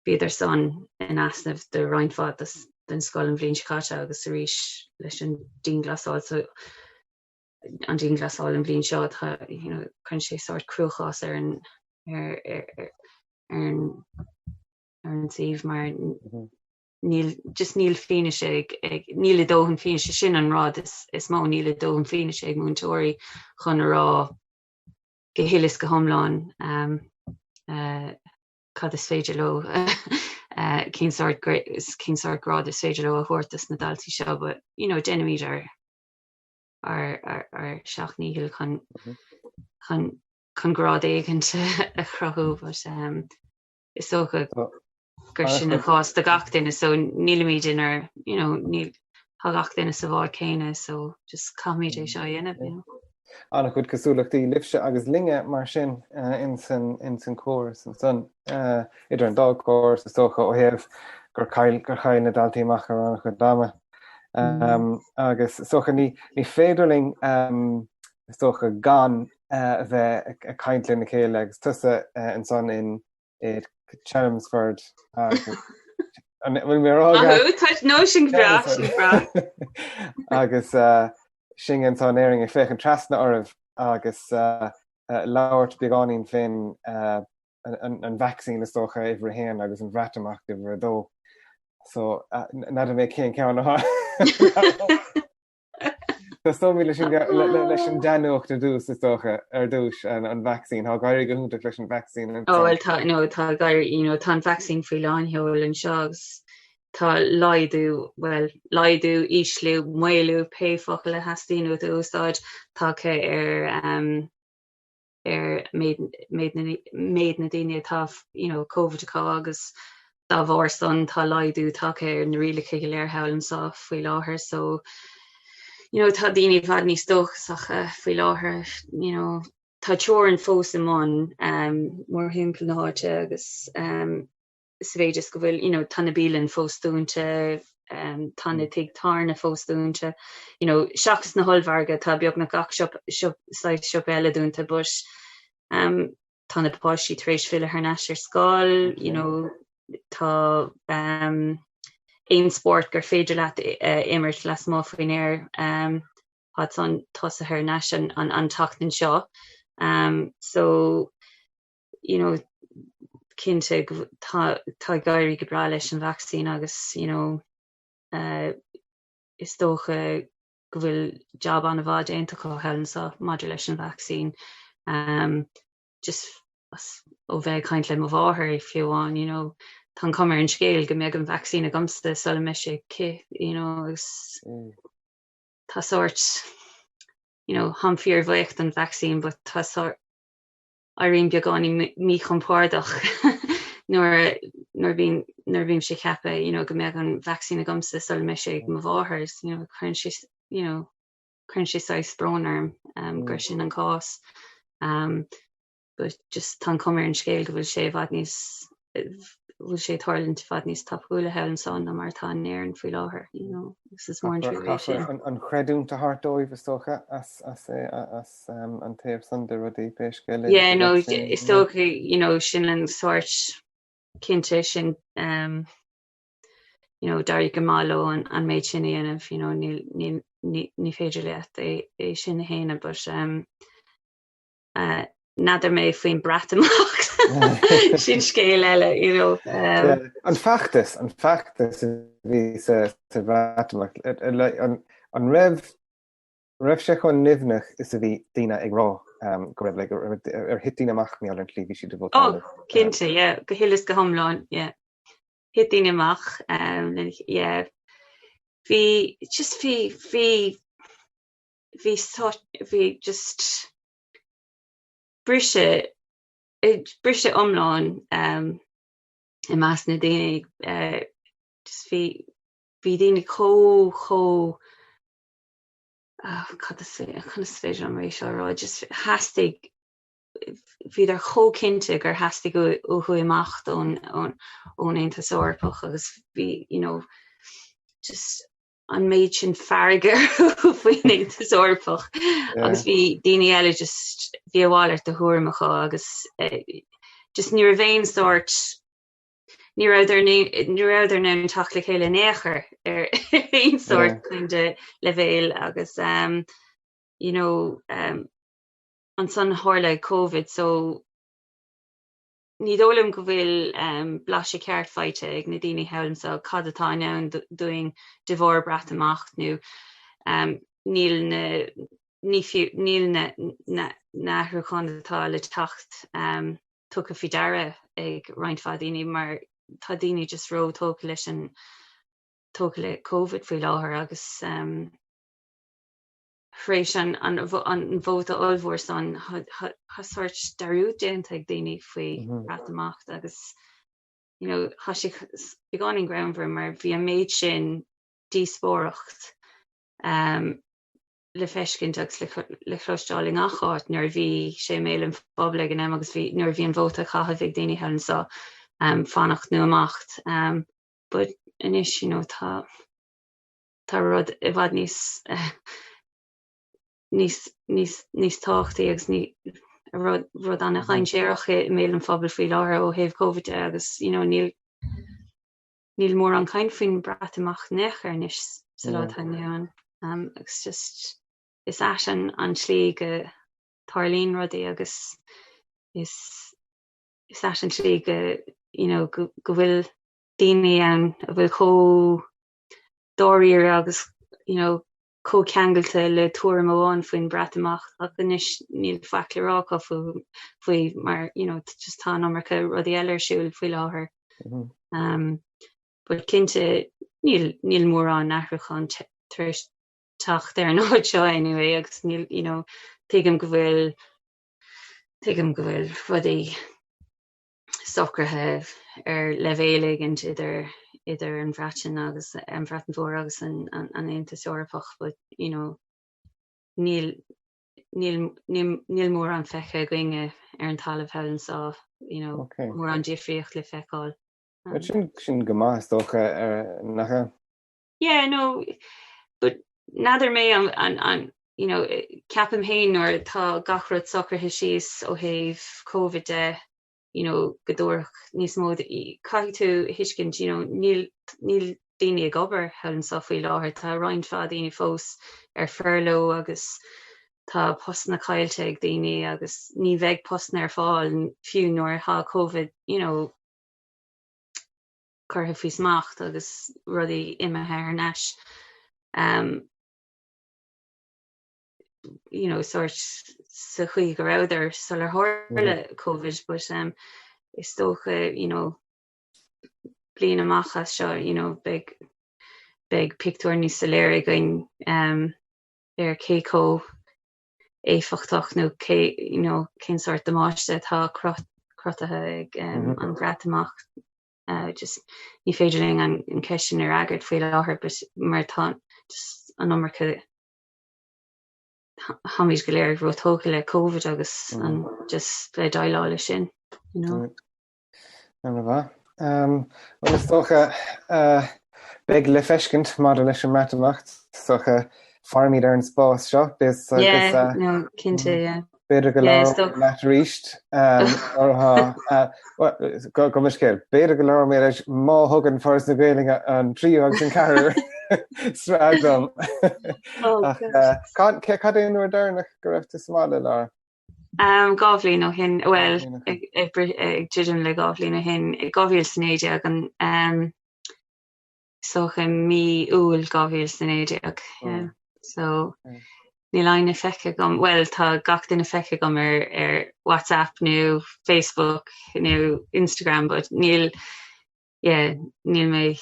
Speaker 2: bhíodar san in easnamh do roinnt mhaith den scoil an bhliain seo caite agus arís leis an dianghlasáil so an dianghlasáil an bhliain seo tá you know, cuireann sé sórt cruachás ar an ar, ar, ar, ar an ar an suíomh mar níl just níl fianaise ag, ag níl a dóthain fianaise sin an rud is, is mó níl a dóthain fianaise ag múinteoirí chun a rá go huile is go hiomlán um, uh, cad is féidir leo uh, cén sórt cén sórt grád is féidir leo a thabhairt dos na daltaí seo, but you know, déanaimid ár ár ár ár seacht ndícheall chun chun chun grád éigint a chruthú, but um, is dócha gur sin an cás do gach duine so nílimid inár you know níl tá gach duine sa bhád céanna so just caithfimid é seo a dhéanamh you know.
Speaker 1: An-chuid cosúlachtaí libhse agus linne mar sin ins an ins an córas ansan idir an dá chóras is dócha ó thaobh gur chaill gur chaill na daltaí amach ar an-chuid ama. Agus is dócha ní ní féidir linn is dócha gan a bheith ag caint lena chéile agus tusa ansan in i Chelmsford agus an bhfuil mé rá
Speaker 2: No sin breá sin breá.
Speaker 1: Agus sinn anso in Éirinn ag féachaint trasna oraibh agus labhairt beagáinín fén an vacsaín is dócha uimhir a haon agus an Bhreatimeacht uimhir a dó. So n'fheadar mé cén ceann atá. Tosóimid leis an leis an dea-nuacht ar dtús is dócha ar dtús an an vacsaín. Tá ag éirí go hiontach leis an vacsaín
Speaker 2: Ó bhuel tá no tá ag éirí you know tá an vacsaín faoi lán-sheol anseo agus tá laghdú bhuel laghdú, ísliú, maolú pé focal a theastaíonn uait a úsáid tagtha ar um, ar méid méid na méid na daoine atá you know Covid acu agus dá bharr san tá laghdú tagtha ar na rialacha go léir thall anseo faoi láthair so you know tá daoine i bhfad níos dóchasacha faoi láthair you know tá teorainn fós i mbun um, mórthimpeall na háite agus um, sa mhéid is go bhfuil you know tá na bialanna fós dúnta, um, tá na tithe tábhairne fós dúnta, you know seachas na hollmhargaí tá beagnach gach siop siop saghas siopa eile dúnta but um, tá na páistí tar éis filleadh thar n-ais ar scoil, you know tá um, aon spórt gur féidir leat uh, imirt lasmuigh faoin aer um, tá san tosaithe thar n-ais an, an, an tseachtain seo. Um, so you know cinnte go tá tá ag éirí go breá leis an vacsaín agus you know uh, is dócha go bhfuil jab an-mhaith déanta acu thall anseo maidir leis an vacsaín. Um, just as, ó bheith ag caint le mo mháthair fiú amháin, you know, tá an chuma ar an scéal go mbeidh an vacsaín agamsa sula mbeidh sé aici, you know, agus mm. tá sórt. you know, táim fíorbhuíoch don vaccine but tá sórt, éirím beagáinín míchompordach nuair nuair bhíonn nuair a bhímse ag ceapadh you know go mbeadh an vaccine agamsa sula mbeidh sé ag mo mháthair you know cuireann sé you know cuireann sé saghas brón orm um, gur sin an cás. Um, but just tá an chuma ar an scéal go bhfuil sé i bhfad níos bhfuil sé ag tarlúint i bhfad níos tapúla thall anso ná mar atá in Éirinn faoi láthair, you know, agus is mór an trua é sin.
Speaker 1: An chreidiúint a thabhairt dóibh is dócha as as as an taobh san de rudaí pé
Speaker 2: scéal é. Yeah, no, is dócha, you know, sin an sórt cinnte sin um, you know, d'éirigh go maith leo an, an méid sin a dhéanamh, you know, níl, níl, ní, ní féidir leat é, é sin a shéanadh, but um, N'fheadar mé faoin Breatimeacht. Sin scéal eile, you know.
Speaker 1: An feachtas, an feachtas a bhí sa Bhreatimeacht, an raibh raibh sé chomh nimhneach is a bhí daoine ag rá go raibh, like, ar thit daoine amach mar gheall ar an tslí a bhí siad ag
Speaker 2: vótáil? Oh, cinnte, yeah, go huile is go hiomlán, yeah. Thit daoine amach, yeah. Bhí, just bhí, bhí, bhí bhí just briseadh briseadh iomlán i measc na daoine just bhí bhí daoine chomh chomh cad is conas is féidir liom é seo a rá just theastaigh bhíodar chomh cinnte gur theastaigh uathu imeacht ón ón ón Aontas Eorpach agus bhí you know just an méid sin fearg orthu faoin Aontas Eorpach agus bhí daoine eile just bhí a mhalairt de thuairim acu agus just ní raibh aon sórt ní rabhadar ní rabhadar in ann teacht le chéile in aon chor ar aon sórt kind of leibhéal agus um, you know um, ansan tharla Covid so Ní dóigh liom go bhfuil blaiseadh ceart faighte ag na daoine thall anseo cad atá i ndán dúinn de bharr Breatimeacht nó níl na ní fiú níl na na athrúcháin atá le teacht tugtha faoi deara ag roinnt mhaith daoine mar tá daoine just ró-tógtha leis an tógtha le Covid faoi láthair agus Tar éis an vóta ollmhór san, tá sórt dearúd déanta ag daoine faoi Bhreatimeacht agus you know tá sé beagáinín greannmhar mar bhí an méid sin díospóireacht le feiscint agus le cloisteáil i ngach áit nuair a bhí sé i mbéal an phobail ag an am agus bhí nuair a bhí an vóta á chaitheamh ag daoine thall anseo fanacht nó imeacht. But anois you know tá tá rud i bhfad níos níos níos níos tábhachtaí agus ní rud rud an-dhainséarach i mbéal an phobail faoi láthair ó thaobh Covid de agus you know níl níl mórán caint faoin Breatimeacht in aon chor anois sa lá atá inniu ann um, agus just is ait an an tslí go tarlaíonn rudaí agus is is ait an tslí go you know go go bhfuil daoine ann a bhfuil chomh dáiríre agus you know chomh ceangailte le tuairim amháin faoin Bhreatimeacht ach anois níl faic le rá acu faoi mar you know just tá an iomarca rudaí eile ar siúl faoi láthair. Um, but cinnte níl níl mórán athrúchán tar éis teacht ar an áit seo anyway agus níl you know tuigim go bhfuil tuigim go bhfuil rudaí socraithe ar leibhéal éigin idir idir an Bhreatain agus an Bhreatain Mhór agus an an an Aontas Eorpach but you know níl níl níl níl mórán feicthe againne ar an talamh thall anseo you know okay. mórán difríocht le feiceáil.
Speaker 1: Um, sin sin go maith is dócha ar nach ea?
Speaker 2: Yeah no but n'fheadar mé an an an you know ceapaim féin nuair atá gach rud socraithe síos ó thaobh Covid de you know go dtabharfadh níos mó caithfidh tú a thuiscint you know níl níl daoine ag obair thall anseo faoi láthair tá roinnt mhaith daoine fós ar furlough agus tá postanna caillte ag daoine agus ní bheidh postanna ar fáil fiú nuair atá Covid you know curtha faoi smacht agus rudaí imithe thar n-ais you know sórt sa chaoi go rabhadar sular tharla Covid but um, is dócha you know bliain amach as seo you know beidh beidh pictiúr níos soiléire againn um, ar cé chomh. éifeachtach nó cé you know cén sórt damáiste atá cruthaithe ag an Bhreatimeacht. Just ní féidir linn an ceist sin a fhreagairt faoi láthair but mar tá just an iomarca táimid go léir róthógtha le Covid agus an just le déileáil leis sin, you know.
Speaker 1: An-mhaith. Bhuel, is dócha, beidh le feiscint maidir leis an mBreatimeacht. Is dócha, fanfaimid ar an spás seo,
Speaker 2: agus Yeah, no, cinnte, yeah.
Speaker 1: B'fhéidir go labhróidh mé leat arís. Gabh mo leithscéal. B'fhéidir go labhróidh mé leis má thugann Foras na Gaeilge an tríú agus an ceathrú sraith dom. Ach cad é an uair deireanach go raibh tú sa mbaile, Laura?
Speaker 2: 2 bhliain ó shin, bhuel, ag druidim le 2 bhliain ó shin, i 2019, an is dócha mí Iúil 2019, yeah. So, níl éinne feicthe agam, bhuel, tá gach duine feicthe agam ar ar WhatsApp nó Facebook nó Instagram, but níl, yeah, níl mé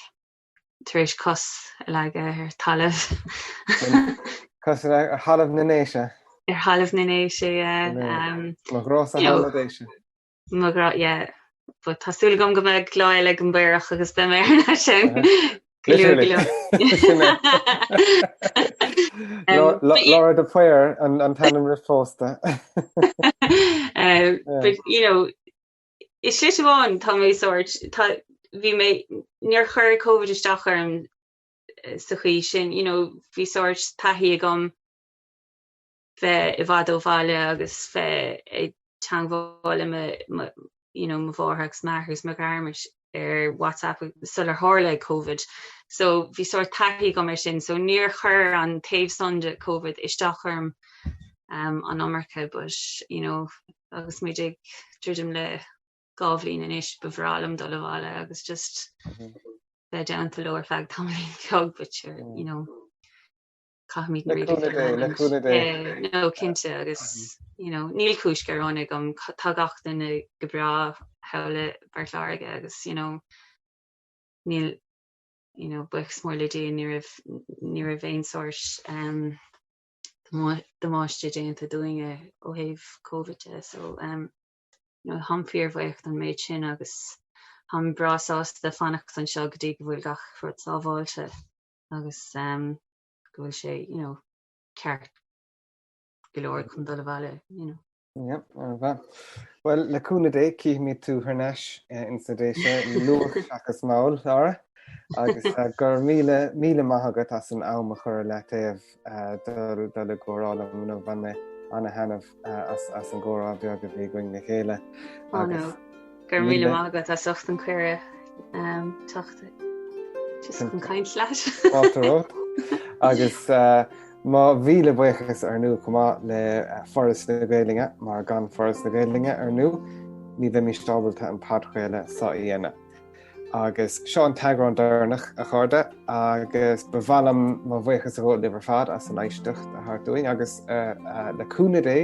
Speaker 2: tar éis cos a leagadh ar talamh.
Speaker 1: Cos a leagadh ar thalamh na nDéise.
Speaker 2: Ar thalamh na nDéise, yeah.
Speaker 1: Mo ghrá-sa thall na Déise.
Speaker 2: Mo ghrá, yeah. But tá súil agam go mbeidh lá eile ag an bPaorach agus beidh mé ar ais ann.
Speaker 1: Go luath, go luath. Laura de Paor an t-ainm roimh phósta.
Speaker 2: But, you know, I slite amháin tá mé sórt, tá, bhí mé, níor chuir Covid isteach orm sa chaoi sin, you know, bhí sórt taithí agam bheith i bhfad ó bhaile agus bheith ag teangmháil le mo, mo, you know, mo mháthair agus m'athair agus mo dheartháir ar WhatsApp sular tharla Covid. So bhí sórt taithí agam ar sin, so níor chuir an taobh san de Covid isteach orm um, an iomarca, but, you know, agus muid ag druidim le 2 bhliain anois, ba bhreá liom dul abhaile agus just bheith i dteannta leo ar feadh tamaillín beag, but sure, you know, caithfimid
Speaker 1: na rialacha a leanúint. Le cúnamh
Speaker 2: Dé. Yeah, no, cinnte, agus, you know, níl cúis gearáin agam, tá gach duine go breá thall i bPort Láirge agus, you know, níl, you know, buíochas mór le Dia, ní raibh, ní raibh aon sórt um, damáiste déanta dúinne ó thaobh Covid de so um, you know, táim fíorbhuíoch don méid sin agus táim breá sásta fanacht anseo go dtí go bhfuil gach rud sábháilte agus um, go bhfuil sé you know, ceart go leor chun dul abhaile. You know.
Speaker 1: Yep, an-mhaith. Bhuel, le cúnamh Dé, cífimid tú thar n-ais ins na Déise luath seachas mall, Laura. Agus go raibh míle, míle maith agat as an am a chur i leataobh dul dul i gcomhrá liom inniu. Bhain mé ana-thaitneamh as as an gcomhrá beag a bhí againn le chéile.
Speaker 2: Oh no. Go raibh míle maith agat as ucht an cuireadh teacht just chun caint leat.
Speaker 1: Fáilte romhat. Agus Mo mhíle buíochas ar ndú chomh maith le Foras na Gaeilge, mar gan Foras na Gaeilge ar ndú ní bheimis ábalta an podchraoladh seo a dhéanamh. Agus seo an t-eagrán deireanach, a chairde, agus ba mhaith liom mo bhuíochas a ghabháil libh ar fad as an éisteacht a thabhairt dúinn agus le cúnamh Dé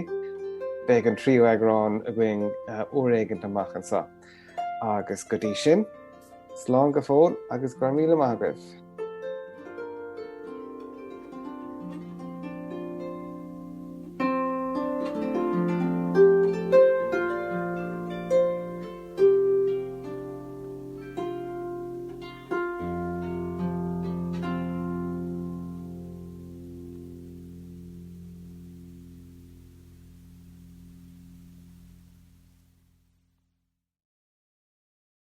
Speaker 1: beidh an tríú eagrán againn uair éigint amach anseo. Agus go dtí sin, slán go fóill agus go raibh míle maith agaibh.